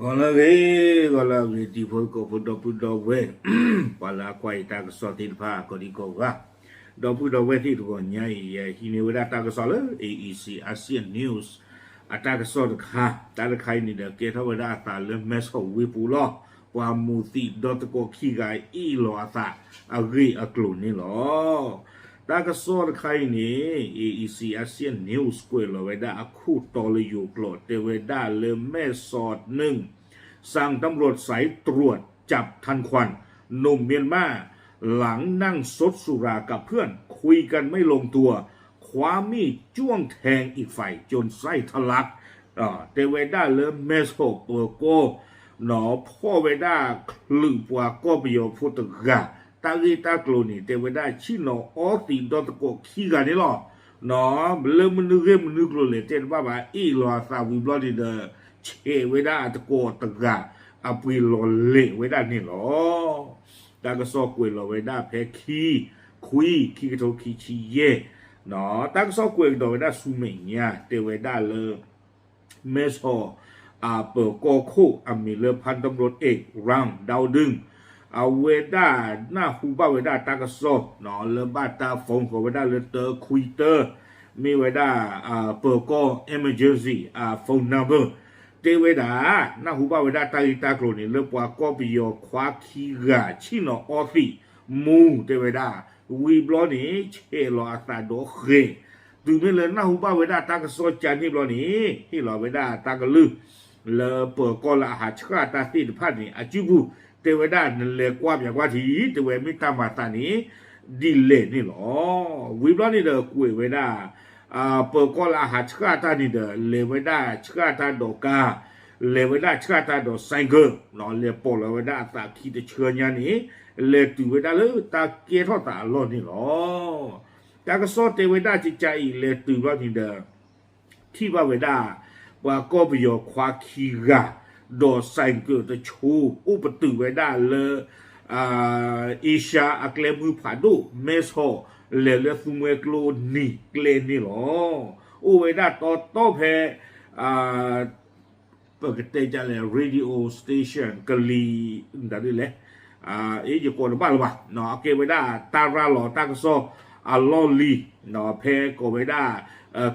ဂီၤလၢအဂ့ၤ, ဂီၤလၢအဂ့ၤ တံၤဖိသကိးဖိ ဒီပုၢ်ဒီဝဲၢ်, ပှၤလၢအကွၢ်အံၤတၢ်ကစီၣ်သ့ၣ်တဖၣ် ကိးဒံကိးဂၤ, ဒီပုၢ်ဒီဝဲၢ်သ့ၣ်တဂီၤညါအံၤ ယဟံးန့ၢ်ဝဲဒၣ်တၢ်ကစီၣ်လၢ A E C Asian News အတၢ်ကစီၣ်တခါ, တၢ်တခါအံၤန့ၣ်ဒီး ကဲထီၣ်ဝဲဒၣ်အသးလၢ မဲဆီးဝ့ၢ်ပူၤလီၤ. ပှၤမူးသံဒီသကိးခံဂၤအ့ၣ်လိာ်အသးအဂ့ၢ်အကျိၤန့ၣ်လီၤ. တၢ်ကစီၣ်တခါအံၤန့ၣ် A E C Asian News ကွဲးလီၤဝဲဒၣ်အခိၣ်တီလၢယိၤကျိာ် တဲဝဲဒၣ်လၢ မဲဆီးနုင် สั่งตำรวจสายตรวจจับทันควัน หนุ่มเมียนมา หลังนั่งซดสุรากับเพื่อน คุยกันไม่ลงตัว คว้ามีดจ้วงแทงอีกฝ่ายจนไส้ทะลัก တဲဝဲဒၣ်လၢ မဲဆီးပၢၤကီၢ် နီၢ်ဖီၣ်ဝဲဒၣ်ချုးပှၤကီၢ်ပယီၤဖိတဂၤ တၢ်ဂ့ၢ်တၢ်ကျိၤန့ၣ် တဲဝဲဒၣ်ဆ့ၣ်နီၤအီသံးဒီသကိးခံဂၤန့ၣ်လီၤ. နီၢ် လၢမနုၤဂ့ၢ်မနုၤကျိၤလဲၣ် တဲတဘၣ်ဘၣ် အ့ၣ်လိာ်အသးဝံၤဘျီန့ၣ်ဒီး ဆဲးဝဲဒၣ်အသကိးတဂၤ အပှ့ၤလီၤလဲာ်ဝဲဒၣ်န့ၣ်လီၤ. တၢ်ကစီၣ်ကွဲးလီၤဝဲဒၣ်ဖဲခံ ခွံ ခံကထိခံဆံယဲၢ်, တၢ်ကစီၣ်ကွဲးကဒီးဝဲဒၣ်ဆူမဲာ်ညါ တဲဝဲဒၣ်လၢ မဲဆီး အပၢၤကီၢ်ခိၣ် အမံၤလၢ ဖၣ်တံၣ်မရိၣ် အ့း ရၣ် ဒိဒုၣ် အဝဲဒၣ်နၢ်ဟူဘၣ်ဝဲဒၣ်တၢ်ကစီၣ် လၢဘၣ်တၢ် phone ဃီၤဝဲဒၣ်လၢတၢခွံတၢ မ့ၢ်ဝဲဒၣ် ပၢၤကီၢ် emergency phone number တဲဝဲဒၣ် နၢ်ဟူဘၣ်ဝဲဒၣ်တၢ်ဂ့ၢ်တၢ်ကျိၤန့ၣ် လၢပှၤကီၢ်ပယီၤခွါခံဂၤ ဆ့ၣ်နီၤအီသံး မူ တဲဝဲဒၣ် ဝံၤဘျီန့ၣ် ဆဲးလီၤအသးဒီးဃဲး တုၤမ့ၢ်လၢနၢ်ဟူဘၣ်ဝဲဒၣ်တၢ်ကစီၣ်ကန့ၣ်ဘျီန့ၣ် ဟ့ၣ်လီၤဝဲဒၣ်တၢ်ကလုၢ် လၢပၢၤကီၢ်လၢအဟးဆှၣ်တၢ်သ့ၣ်တဖၣ်န့ၣ် အစုပူၤ တဲဝဲဒၣ်နလဲၤကွၢ်ပၠးကွၢ်ထံ တဲဝဲမ့ၢ်တၢ်မၤသးန့ၣ် ဒ်လဲၣ်န့ၣ်လီၤ. ဝံၤဘျီန့ၣ်ဒီးကွဲးဝဲဒၣ် ပၢၤကီၢ်လၢအဟးဆှၣ်တၢ်န့ၣ်ဒီး လဲၤဝဲဒၣ်ဆှၣ်တၢ်ဒီးကါ လဲၤဝဲဒၣ်ဆှၣ်တၢ်ဒီး ဆိုင်ကယ် လဲၤပိာ်လီၤဝဲဒၣ်အသးခံတဆၢညါန့ၣ် လဲၤတုၤဝဲဒၣ်လၢတၢ်ကဲထီၣ်သးအလီၢ်န့ၣ်လီၤ. တၢ်ကစီၣ်တဲဝဲဒၣ်ကကါအံၤ လဲၤတုၤဘျီန့ၣ်ဒီး ထံၣ်ဘၣ်ဝဲဒၣ် ပှၤကီၢ်ပယီၤခွါခံဂၤ ဒီး ဆိုင်ကယ် တဆိ အိၣ်ပတုာ်ဝဲဒၣ်လၢ အ့ရှါအကျဲမုၢ်ဖးဒိၣ် မဲဆီး လဲၤလၢသူမွဲကျိနံၤကျဲန့ၣ်လီၤ. အိၣ်ဝဲဒၣ်တီတီဖဲ ပကတဲဒ်လဲၣ် radio station ကလံၤ ဒ်လဲၣ် အ့ ယကိးတဘၣ်လၢၤဘၣ် အကဲဝဲဒၣ်တၢ်ရၤလီၤတၢ်ကစီၣ်အလီၢ်လံၤ ဖဲကိးဝဲဒၣ်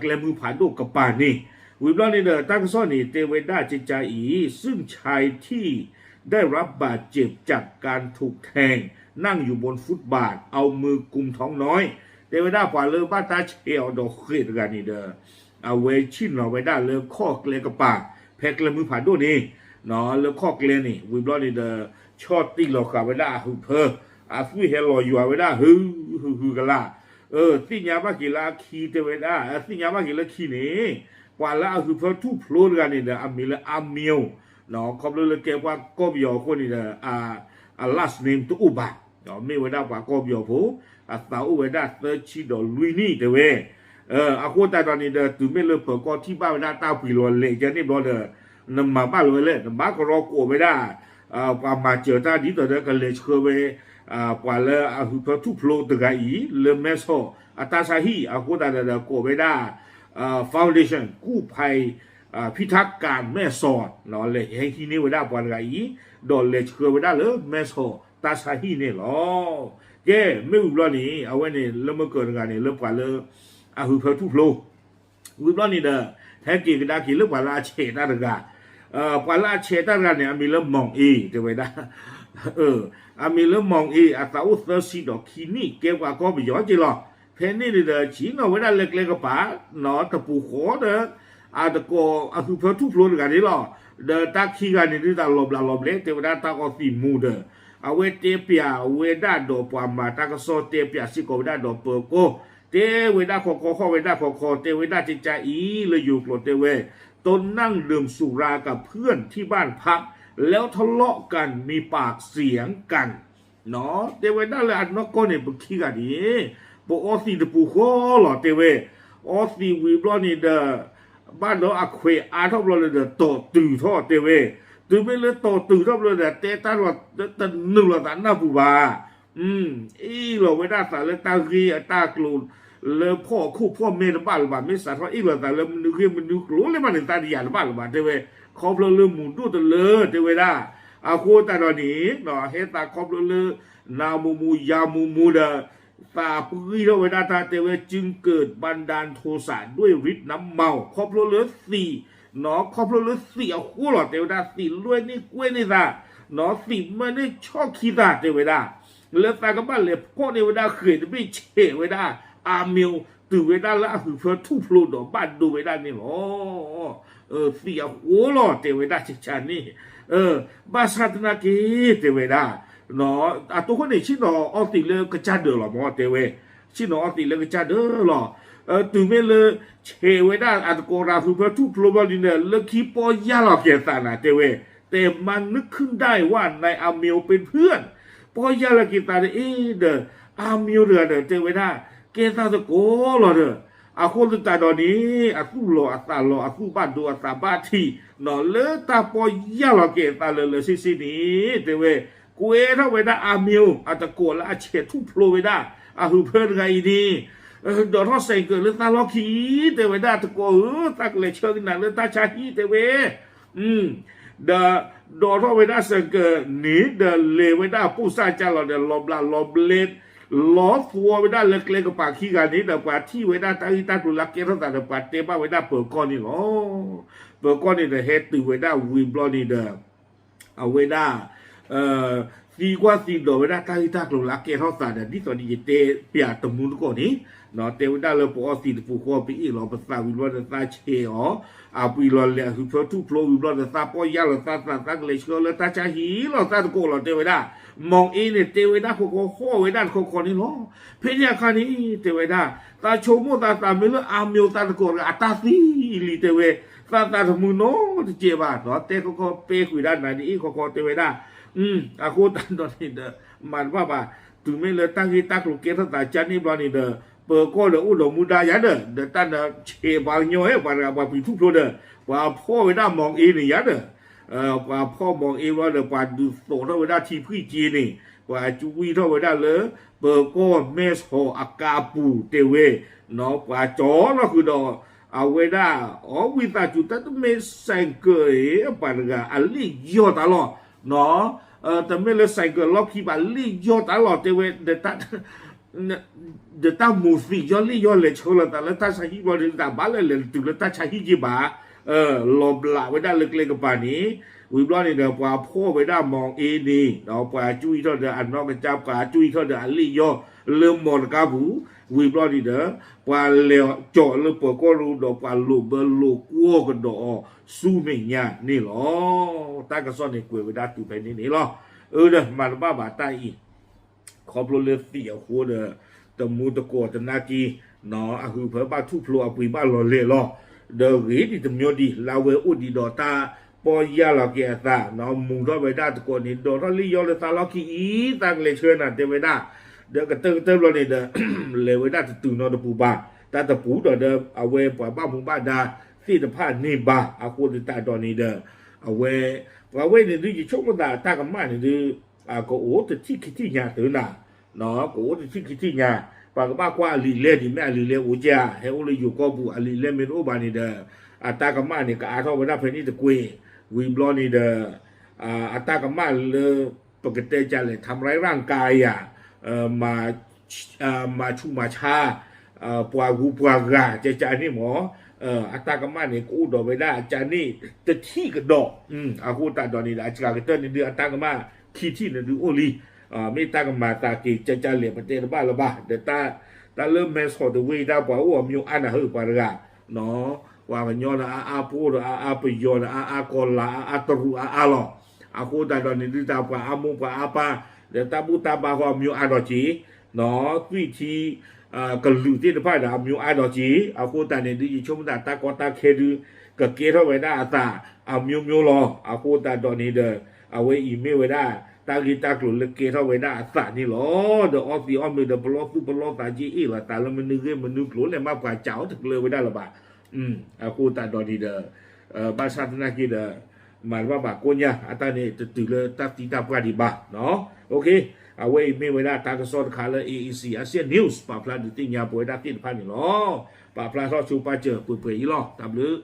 ကျဲမုၢ်ဖးဒိၣ်ကပၤန့ၣ် ဝံၤဘျီန့ၣ်ဒီး တၢ်ကစီၣ်န့ၣ် တဲဝဲဒၣ်ကကါအံၤ ซึ่งชายที่ได้รับบาดเจ็บจากการถูกแทง นั่งอยู่บนฟุตบาท เอามือกุมท้องน้อย တဲဝဲဒၣ်ပှၤလၢဘၣ်တၢ်ဆဲးအီၤဒီးဃဲးတဂၤန့ၣ်ဒီး အဝဲဆ့ၣ်နီၤဝဲဒၣ်လၢခီၣ်ကျဲကပၤ ဖဲကျဲမုၢ်ဖးဒိၣ်န့ၣ် လၢခီၣ်ကျဲန့ၣ် ဝံၤဘျီန့ၣ်ဒီး ဆီၣ်တံၢ်လီၤဃာ်ဝဲဒၣ်အဟုးဖၢ အသွံၣ်ဟဲလီၤယွၤဝဲဒၣ် ဟု ဟု ဟုကလး သ့ၣ်ညါဘၣ်က့ၤလၢအခံတဲဝဲဒၣ် သ့ၣ်ညါဘၣ်က့ၤလၢခံန့ၣ် ပှၤလၢအဟုးဖၢထူၣ်ဖျိတဂၤန့ၣ်ဒီး အမံၤလၢ အမံၤ ခီဖျိလၢကဲပှၤကီၢ်ပယီၤအဃိန့ၣ်ဒီး အ last name တအိၣ်ဘၣ် မ့ၢ်ဝဲဒၣ်ပှၤကီၢ်ပယီၤဖိ အသးအိၣ်ဝဲဒၣ်သၢဆံဒီးလွံၢ်နံၣ်တဲဝဲ အဃိသတးဒီးန့ၣ်ဒီး တုၤမ့ၢ်လၢပၢၤကီၢ်ထံၣ်ဘၣ်ဝဲဒၣ်တၢ်ပှ့ၤလီၤလဲာ်ကန့ၣ်ဘျီဒီး နမၤဘၣ်လၢၤဝဲလဲၣ် နဘၣ်ကရီကိးဝဲဒၣ် ပှၤမၤစၢၤတၢ်ဒ်သိးဒီးကလဲၤဆှၢဝဲ ပှၤလၢအဟုးဖၢထူၣ်ဖျိတဂၤအံၤ လၢမဲဆီးအတၢ်ဆါဟံၣ် အဃိသတးဒီးကိးဝဲဒၣ် Foundation กู้ภัย พิทักษ์การแม่สอด လဲၤဟဲဟံးန့ၢ်ဝဲဒၣ်ပှၤတဂၤအံၤ ဒီးလဲၤဆှၢဝဲဒၣ်လၢမဲဆီးတၢ်ဆါဟံၣ်န့ၣ်လီၤ. ကဲ မ့ၢ်ဝံၤဘျီန့ၣ် အဝဲန့ၣ်လၢမကၢၤတဂၤန့ၣ် လၢပှၤလၢ အဟုးဖၢထူၣ်ဖျိ ဝံၤဘျီန့ၣ်ဒီး ဟဲက့ၤကဒါက့ၤလၢပှၤလၢအဆဲးတၢ်တဂၤ ပှၤလၢအဆဲးတၢ်တဂၤန့ၣ် အမံၤလၢ မီၣ်အ့ တဲဝဲဒၣ် အမံၤလၢ မီၣ်အ့ အသးအိၣ်သၢဆံဒီးခံနံၣ် ကဲပှၤကီၢ်ပယီၤက့လီၤ. ဖဲန့ၣ်န့ၣ်ဒီး ဆ့ၣ်နီၤဝဲဒၣ်လၢကျဲကပၤ နီၢ်တပူၤဃီဒီး အတကိးအဟုးဖၢထူၣ်ဖျိတဂၤန့ၣ်လီၤ. ဒီးတၢ်ခံဂၤန့ၣ်ဒုးတၢ်လီၤဘျးလီၤဘျဲ တဲဝဲဒၣ်တၢ်အီသံးမူဒီး အဝဲတဲပၠးဝဲဒၣ်ဒီးပှၤမၤတၢ်ကစီၣ် တဲပၠးစ့ၢ်ကီးဝဲဒၣ်ဒီးပၢၤကီၢ် တဲဝဲဒၣ်ခီခီ ဟီၣ်ဝဲဒၣ်ခီခီ တဲဝဲဒၣ်ကကါအံၤ လၢယိၤကျိာ်တဲဝဲ ตนนั่งดื่มสุรากับเพื่อนที่บ้านพัก แล้วทะเลาะกันมีปากเสียงกัน တဲဝဲဒၣ်လၢအနီၢ်ကီၢ်န့ၣ် ပခံဂၤန့ၣ် ပအီသံးတပူၤဃီလီၤ တဲဝဲ အီသံးဝံၤဘျီန့ၣ်ဒီး ဘၣ်ဒီးအခွဲးအါထီၣ်ဘျီလၢဒီး တီၢ်တုၤထီၣ်တဲဝဲ တုၤမ့ၢ်လၢတီၢ်တုၤထီၣ်ဘျီဒီး တဲတၢ်လီၤတနုာ်လီၤသးနၢ်ပူၤဘၣ် အ့ၣ်လိာ်ဝဲဒၣ်သးလၢတၢ်ဂ့ၢ်အတၢ်ကျိၤ လၢဖီၣ်အခိၣ်ဖီၣ်မဲတဘၣ်လၢၤဘၣ် မ့ၢ်စးထီၣ်အ့ၣ်လိာ်သးလၢမနုၤဂ့ၢ်မနုၤကျိၤလၢၤဘၣ်န့ၣ် သးတယၤတဘၣ်လၢၤဘၣ် တဲဝဲ ခီဖျိလၢမူၤဒိၣ်တလၢတဲဝဲဒၣ်, အဃိသတးဒီးန့ၣ် ဟဲသးခီဖျိလၢ နၤမူးမူးယၤမူးမူးဒီး သးပှံထီၣ်ဝဲဒၣ်တၢ်တဲဝဲ จึงเกิดบันดาลโทสะด้วยฤทธิ์น้ำเมา ခီဖျိလၢသံး ခီဖျိလၢသံးအဃိလီၤ တဲဝဲဒၣ် သံးလွဲန့ၢ်ကွဲန့ၢ်သး သံးမၢန့ၢ်ဆီၣ်ခံသးတဲဝဲဒၣ် လၢသးကဘၣ်လဲၤဖီၣ်န့ၢ်ဝဲဒၣ်ဃဲၤတဘ့ၣ်ဆဲးဝဲဒၣ် အၤမ့ၤ တုၤဝဲဒၣ်လၢအဟုးဖၢထူၣ်ဖျိဒီးဘၣ်ဒိဝဲဒၣ်န့ၣ်လီၤ. သံးအဃိလီၤ တဲဝဲဒၣ်ကကန့ၣ်, ဘၣ်ဆၣ်သနာ်က့ တဲဝဲဒၣ်, အတိခိၣ်န့ၣ် ဆ့ၣ်နီၤအီသံးလၢကစၢ်ဒၢးလီၤမၢ် တဲဝဲ, ဆ့ၣ်နီၤအီသံးလၢကစၢ်ဒၢးလီၤ. တုၤမ့ၢ်လၢ ဆဲးဝဲဒၣ်အသကိးတဂၤဟုးဖၢထူၣ်ဖျိဘျီန့ၣ်ဒီး လၢခံပီၢ်ယၢ်လီၤက့ၤအသးနၤ တဲဝဲ, แต่มันนึกขึ้นได้ว่านายอาเมลเป็นเพื่อน ပီၢ်ယၢ်လီၤက့ၤသးဒီး အ့ဒီး အၤမ့ၤတဂၤဒီး တဲဝဲဒၣ် ကဲသးသကိးလီၤဒီး အဃိသတးဒီးန့ၣ် အသူၣ်လီၤအသးလီၤ အသူၣ်ဘၣ်ဒိအသးဘၣ်ထံး လၢတၢ်ပီၢ်ယၢ်လီၤက့ၤအသးလၢာ်လၢာ်ဆ့ဆ့န့ၣ် တဲဝဲ ကွဲထီၣ်ဝဲဒၣ်အၤမ့ၤအသကိးလၢအဆဲးထူၣ်ဖျိဝဲဒၣ် အဟုးဖၢတဂၤအံၤန့ၣ် ဒိးထီၣ်စဲးကၢးလၢသးလီၢ်ခံ တဲဝဲဒၣ် သကိးဧၢ သးကလဲၤဆှၢကနၤလၢတၢ်ဆါဟံၣ် တဲဝဲ ဒီးဒိးထီၣ်ဝဲဒၣ်စဲးကၢးန့ၣ် ဒီးလဲၤဝဲဒၣ်ပိၢ်စၢ်ကၢ်လီၤဒီး လီၤဘျးလီၤဘျဲ လီၤသွီဝဲဒၣ်လၢကျဲကပၤခံဂၤန့ၣ်ဒီး ပှၤထံၣ်ဝဲဒၣ်တၢ်ဂ့ၢ်တၢ်ကျိၤလၢအကဲထီၣ်သးဒီး ပှၤတဲဘၣ်ဝဲဒၣ်ပၢၤကီၢ်န့ၣ်လီၤ. ပၢၤကီၢ်န့ၣ်ဒီး ဟဲတုၤဝဲဒၣ်ဝံၤဘျီန့ၣ်ဒီး အဝဲဒၣ် သံကွၢ်သံဒိးဝဲဒၣ်တၢ်ဂ့ၢ်တၢ်ကျိၤလၢအကဲထီၣ်သးဒီး ဒ်သိးဒီးယတဲပၠးတမူတကိးန့ၣ် တဲဝဲဒၣ်လၢပအီသံးတပူၤဃီ ပအ့ၣ်လီၤပသးဝံၤဘျီဒီး သးဆဲးအီၤ အပှံၤလီၤလဲၤ အဟုးဖၢထူၣ်ဖျိဝံၤဘျီဒီး သးပီၢ်ယၢ်လီၤသးသး သးကလဲၤဆှၢလၢတၢ်ဆါဟံၣ်လီၤသးသကိးလီၤ တဲဝဲဒၣ် မီၣ်အ့န့ၣ် တဲဝဲဒၣ် ခိၣ်ဃီဟီၣ်ဝဲဒၣ်တခီခီန့ၣ်လီၤ. ဖဲန့ၣ်အခါန့ၣ် တဲဝဲဒၣ် သးဆိကမိၣ်သးသးမ့ၢ်လၢအၤမ့ၤသးသကိးတဂၤအတၢ်သံလံ တဲဝဲ သးသးတမုာ်နီတစဲးဘၣ် တဲခီခီပဲကွံာ်ဒၣ်နၤဒ်အ့ၣ်ခီခီ တဲဝဲဒၣ် အဃိသတးဒီးန့ၣ်ဒီး မၤတဘၣ်ဘၣ် တုၤမ့ၢ်လၢတၢ်ဂ့ၢ်တၢ်ကျိၤကဲထီၣ်သးကၢ်န့ၣ်ဘျီန့ၣ်ဒီး ပၢၤကီၢ်ဒီးအိၣ်ဒီးမူဒါယါဒီး ဒီးတၢ်နဆဲးပှၤကညီဟဲ ပှၤတဂၤပှၤပှံၤထူၣ်ဖျိဒီး ပှၤဖီၣ်ဝဲဒၣ်မီၣ်အ့န့ၣ်ယါဒီး ပှၤဖီၣ်မီၣ်အ့ဘျီဒီး ပှၤဒုးသိးထီၣ်ဝဲဒၣ်ထံဖှံၣ်က့န့ၣ် ပှၤကွံထီၣ်ဝဲဒၣ်လၢ ပၢၤကီၢ်မဲၢ်ဆီးအကါပူၤတဲဝဲ ပှၤကၠီထီၣ်ဃုာ်ဒီး အဝဲဒၣ် အီဝံသးစူၤတၢ်တမ့ၢ်စဲးကၢးအံၤ ပှၤတဂၤအလ့ၣ်ယီၢ်တၢ်လီၤ တမ့ၢ်လၢစဲးကၢးလီၢ်ခံဘၣ် လ့ၣ်ယီၢ်တၢ်လီၤ တဲဝဲ ဒီးတၢ်မိၢ်သံးယီၢ်လ့ၣ်ယီၢ်လဲၤဆှၢလီၤသးလၢတၢ်ဆါဟံၣ်ဘျီန့ၣ် တၢ်ဘၣ်လဲၤလဲၤတတုၤလၢတၢ်ဆါဟံၣ်က့ဘၣ် လီၤဘျးဝဲဒၣ်လၢကျဲကပၤန့ၣ် ဝံၤဘျီန့ၣ်ဒီး ပှၤဖီၣ်ဝဲဒၣ်မီၣ်အ့န့ၣ် ဒီးပှၤကွံထီၣ်ဒီးအနီၢ်ကစၢ် ပှၤကွံထီၣ်ဒီးအလ့ၣ်ယီၢ်လၢမီၣ်တကါပူၤ ဝံၤဘျီန့ၣ်ဒီး ပှၤလဲၤကၠီလၢပၢၤကီၢ်ရူဒီး ပှၤလိာ်ဘၢလိာ်ကွီၢ်ကဒီးအီၤဆူမဲာ်ညါန့ၣ်လီၤ. တၢ်ကစီၣ်န့ၣ်ကွဲးဝဲဒၣ်တုၤဖဲန့ၣ်န့ၣ်လီၤ. အၢဒီးမၤတဘၣ်ဘၣ်တၢ်အံၤ ခီဖျိလၢသံးအဃိဒီး တမူတကိးတနာ်က့ အဟုးဖၢဘၣ်ထူၣ်ဖျိအပှံၤဘၣ်လီၤလဲာ်လီၤ. ဒီးဂ့ၤဒံးတမံၤဒံး လၢအဝဲအိၣ်ဒံးဒီးတၢ်ပီၢ်ယၢ်လီၤက့ၤအသး မူၤထီၣ်ဝဲဒၣ်သကိးန့ၣ် ဒိးထီၣ်လ့ၣ်ယီၢ်လၢသးလီၢ်ခံအံၤ သးကလဲၤဆှၢနၤတဲဝဲဒၣ် ဒီးကတၢၢ်ကတၢၢ်ဘျီန့ၣ်ဒီး လဲၤဝဲဒၣ်တတုၤနီတပူၤဘၣ် တၢ်တပူၤဒီးဒီး အဝဲပှၤဘၣ်မူဘၣ်ဒါသ့ၣ်တဖၣ်န့ၣ်ဘၣ် အဃိသတးဒီးန့ၣ်ဒီး အဝဲ ပှၤဝဲန့ၣ်ဒုး ယဆိကမိၣ်သးတၢ်ကမၣ်န့ၣ်ဒုး ကအိၣ်တထံၣ်ခံထံၣ်ညါသုနၤ ကအိၣ်တထံၣ်ခံထံၣ်ညါ ပှၤကဘၣ်ကွၢ်အလံာ်လဲၢ်ဒံး မ့ၢ်အလံာ်လဲၢ်အိၣ်ကဲဧါ ဟဲအိၣ်လၢယိၤကီၢ်ပူၤ အလံာ်လဲၢ်မ့ၢ်တအိၣ်ဘၣ်န့ၣ်ဒီး အတၢ်ကမၣ်န့ၣ် ကအါထီၣ်ဝဲဒၣ်ဖဲန့ၣ်တကွ့ၢ် ဝံၤဘျီန့ၣ်ဒီး အတၢ်ကမၣ်လၢ ပကတဲကလဲၣ် ทำร้ายร่างกาย ယၤ မၤဆူၣ်မၤဆါ ပှၤဂုၤပှၤဂၤ ကကန့ၣ်မ့ၢ် အတၢ်ကမၣ်န့ၣ် ကအိၣ်ဒီးဝဲဒၣ်ကန့ၣ် တထံၣ်ကဒီး အဃိသတးဒီးန့ၣ်ဒီး အစှၤကတၢၢ်န့ၣ်ဒုး အတၢ်ကမၣ်ခံထံၣ်န့ၣ်ဒုးအိၣ်လံ မ့ၢ်တၢ်ကမၤသးက့ၤကကလဲၣ် ပတဲတဘၣ်လၢၤဘၣ် ဒီး တၢ်လၢမဲဆီးတဝ့ၢ် တၢ်ပှၤအိၣ်အမံၤအါနၤဟၢၣ်ပှၤတဂၤ ပှၤကညီဒီးအါအါ ပအိၣ်ဒီးအါအါ ပယီၤဒီးအါအါ ကီၤလၤအါအါ တရူးအါအါလီၤ အဃိသတးဒီးန့ၣ်ဒုး တၢ်ပှၤအါမိၢ်ပှၤအါပၢ် ဒီးတၢ်ဘူၣ်တၢ်ဘါဃီအမံၤအါဒီးက့ၤ သွံၣ်ထံ ကလုာ်သ့ၣ်တဖၣ်ဒီးအမံၤအါဒီးက့ၤ အဃိသတးန့ၣ်ဒုး ယဆိကမိၣ်သးတၢ်ကီတၢ်ခဲဒုး ကကဲထီၣ်ဝဲဒၣ်အသးအမျိုးမျိုးလီၤ အဃိသတးဒီးန့ၣ်ဒီး အဝဲအံၤမ့ၢ်ဝဲဒၣ် တၢ်ဂ့ၢ်တၢ်ကျိၤလၢကဲထီၣ်ဝဲဒၣ်အသးန့ၣ်လီၤ ဒီးအီသံးအီမ့ၤဒီး ပလီၢ်သူၣ်ပလီၢ်သးက့ အ့ၣ်လိာ်သးလၢမနုၤဂ့ၢ်မနုၤကျိၤလဲၣ် မ့ၢ်ပှၤစးအီၤတကျၢၤဝဲဒၣ်လၢၤဘၣ် အဃိသတးဒီးန့ၣ်ဒီး ဘၣ်ဆၣ်သနာ်က့ဒီး မၤတဘၣ်ဘၣ်ကိညါ အတၢ်န့ၣ်တတုၤလၢတၢ်သံတၢ်ပှၢ်ဒံးဘၣ် အဝဲအံၤမ့ၢ်ဝဲဒၣ်တၢ်ကစီၣ်တခါလၢ A A C Asian News ပာ်ဖျါဒုးသ့ၣ်ညါပဝဲဒၣ်သ့ၣ်တဖၣ်န့ၣ်လီၤ. ပာ်ဖျါထီၣ်ဆိပာ်စၢၤပှဲၤပှဲၤအံၤလီၤ. တၢ်ဘျုး